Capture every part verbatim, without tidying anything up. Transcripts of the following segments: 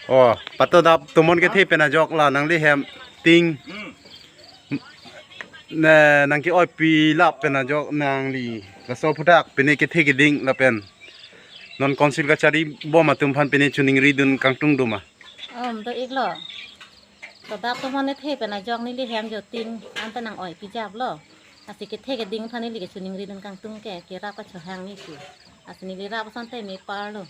Oh, pato dap tomon kethe pen ajok la nangli hem ting. Ne, nang ke-oipi lap pen ajok nangli. Laso aphuthak pine kethe keding lapen non council kachari bom atum aphan pine choningri dun kangtung doma? Om, do-iklo. To dap tomon kethe pen ajok neli hem jo ting anta nang-oipi japlo. Lasi kethe keding aphan neli kechoningri dun kangtung ke, kerap kachohang neli ke. Lasi neli rap asonte me parlo.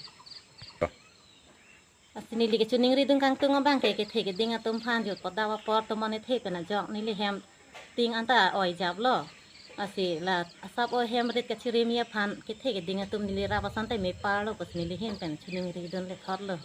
Lasi neli kechoningri dun kangtung abang ke kethe keding atum aphan jo to dap apor tomon kethe pen ajok neli hem ting anta oi japlo. Lasi la asap o hem rit kachirimi aphan kethe keding atum neli rap asonte me parlo, pusi neli ahin pen choningri dun lethotlo.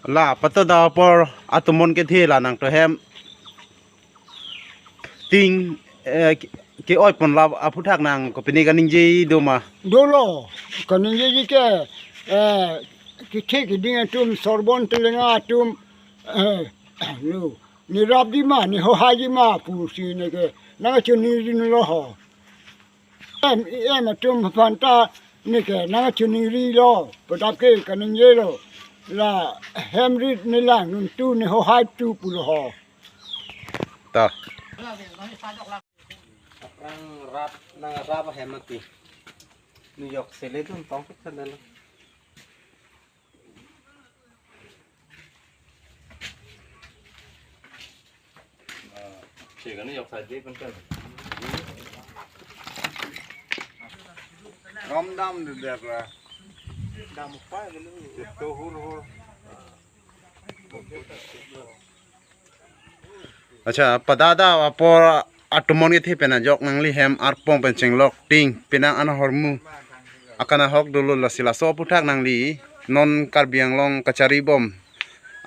La pato dap apor atomon kethe la nangtum hem ting, eh, ke, ke-oipon lap aphuthak nang kopine kaningje doma? Dolo, kaningjeji ke, eh, kethe keding atum, Sorbon Telenga atum, eh, nu, ne rapji ma, ne hohaiji ma pusi neke nangchoningri dunlo ho. Em, em atum aphan ta neke nangchoningri lo, padap ke kaningjelo. La hem rit ne lang nuntu ne hohai tu pulo ho. Ta. Aphrang rap, nangrap ahem mati. New York sele dun tong kit sandal. Che kani yok sa je pen kan. Rom dam de der ra. Dam pa de lu. To hur hur. Acha, pato dap apor atomon kethe pen ajok nangli hem arpong pen chenglok ting penang an ahormu akan ahok dolo, lasi laso aphuthak nangli non Karbi Anglong kachari bom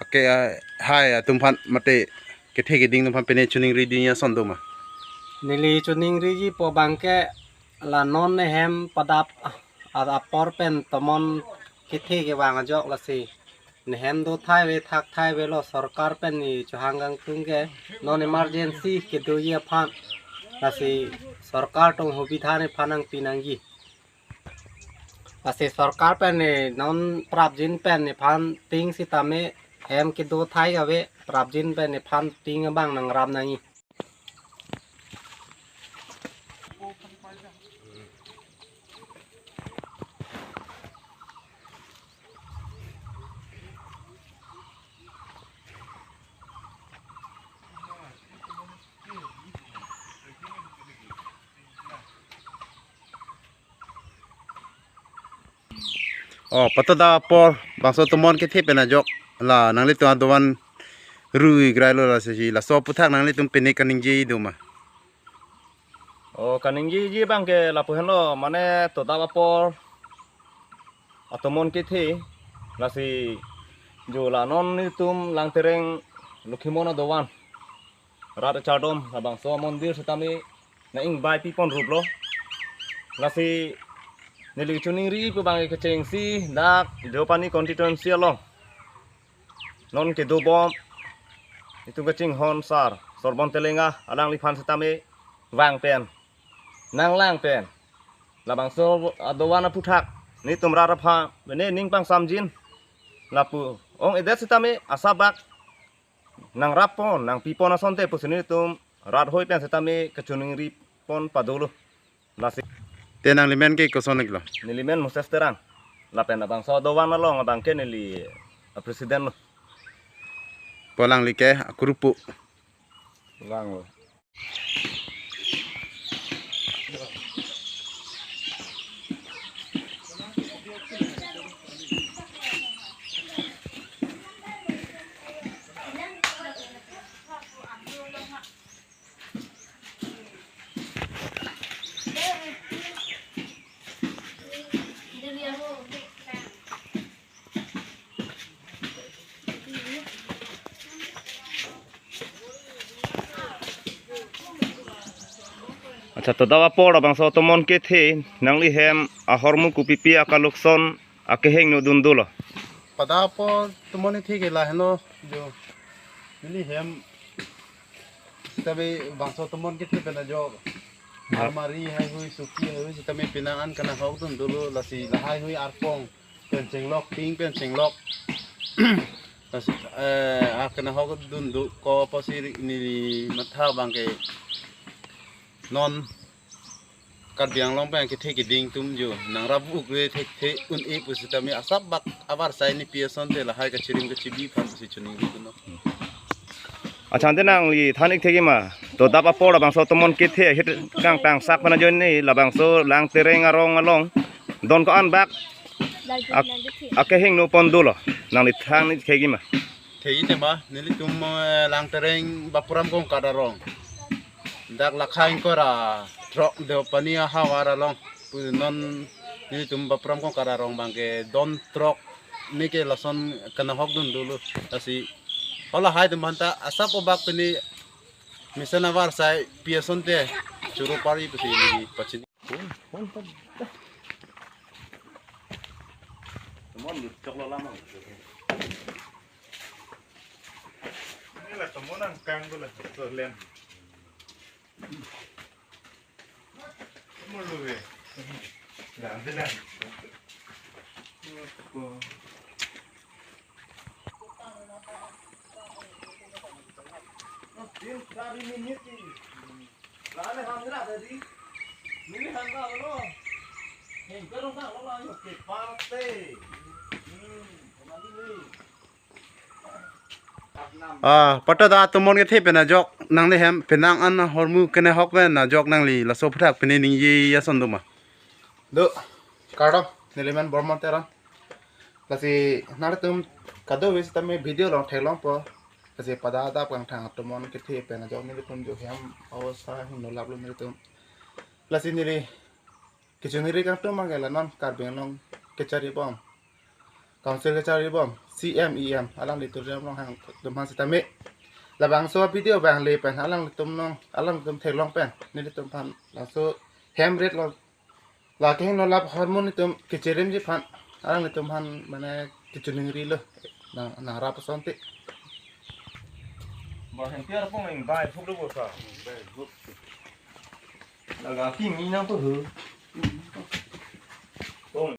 ake, ah, hai atum aphan mate kethe keding atum aphan pine choningri dun ason doma? Neli choningriji pu abang ke la non ne hem padap, ah, apor pen tomon kethe kevang ajok, lasi ne hem do thai ave, thak thai avelo, sorkar pen ne chohang kangtung ke non emergency kedoji aphan. Lasi sorkar atum hubidha nephan nangpi nangji. Lasi sorkar pen ne non prapjin pen nephan ting sitame hem kedo thai ave, prapjin pen nephan ting abang nangrap nangji. Oh, pato dap apor bangso tomon kethe pen ajok la nanglitum adovan rui grailo, lasi laso aphuthak nanglitum pine kaningje doma? Oh, kaningjeji abang ke lapu henlo, mane to dap apor atomon kethe, lasi jo la non netum Langtereng Lokhimon adovan rat achardom labangso amondir sitame na-ingbai pipon ruplo. Lasi neli choningri pu abang kechengsi dak Deopani constituency along non kedo bom itum kachinghon sar Sorbon Telenga alangliphan sitame vang pen, nanglang pen, labangso adovan aphuthak netum rat aphan mane ning pangsamjin, lapu ong-edet sitame asabak nangrap pon, nangpi pon asonte pusi netum rat hoi pen sitame kachoningri pon padolo. Lasi. Te nanglimen ke koson iklo? Nelimen Moses Terang. Lapen labangso adovan along abang ke neli, eh, president lo. Pu alangli ke akuru pu. Lang lo. Chatoda apor labangso atomon kethe nangli hem ahormu kopipi akalokson akehingno dun dolo? Pada apor atomon kethe ke lahenlo jo. Neli hem sitame bangso atomon kethe pen ajok. Ya. Almari haihui, suki haihui sitame penang an kanahok dun dolo, lasi lahaihui arpong pen chenglok, ting pen chenglok. Lasi, eh, akanahok dun do ko apotsi neli matha abang ke non Karbi Anglong pen kethe keding atum jo nangrap ukre thekthe un-e pusitame asap bak avarsai nepi asonte lahai kachirim kachibi aphan pusi choningri dunlo. Accha, ante nangli than-ik thekji ma? Todap apor labangso atomon kethe ahir kangtang sak pen ajoine labangso Langtereng arong along don ko-an bak ak-, akehingno pon dolo, nangli than-ik thekji ma? Thekji tema, nelitum, eh, Langtereng Bapuram Kongkat arong, dak lakha ingkoi ra throk Deopani ahavar along pu non nelitum Bapuram Kongkat arong abang ke don throk ni ke lason kanahok dun dolo. Lasi hala lahai atum aphanta asap obak pini mesen avarsai pi asonte choro pari pusi neli pachini. Tomon lut choklo lama. Ini lah tomon angkang tu lah, tu len. Tomon lu eh. Dah, dah. Tin sari minit ni. Lale hamra tadi. Nili hamra lo. Hengkar rong kang lo la yo ke parte. Hmm, kemana ni? Ah, pata da atomon kethe pen ajok nangli hem penang an ahormu kenehok pen ajok nangli laso aphuthak pini ningje ason do ma? Do, kardom, neli men Bormon Teron. Lasi nanglitum kadokave sitame video along theklongpo. Lasi pada adap kangthang atomon kethe pen ajok nelitum jo hem awasa hingno laplo nelitum. Lasi neli kechoningri kangtum abang ke la non Karbi Anglong kacharibom, Council kacharibom, C M, E M, alanglitum ri amlong hang atum aphan sitame labangso video abang le pen alanglitum along, alanglitum theklong pen nelitum aphan laso hem ret lo, la kehingno lap ahormu nelitum kechirimji aphan alanglitum aphan mane kechoningrilo, nang, nangrap asonte. Ba hem tiar pong eng bai phuk lo bo sa. Laga kimi nangpo ho.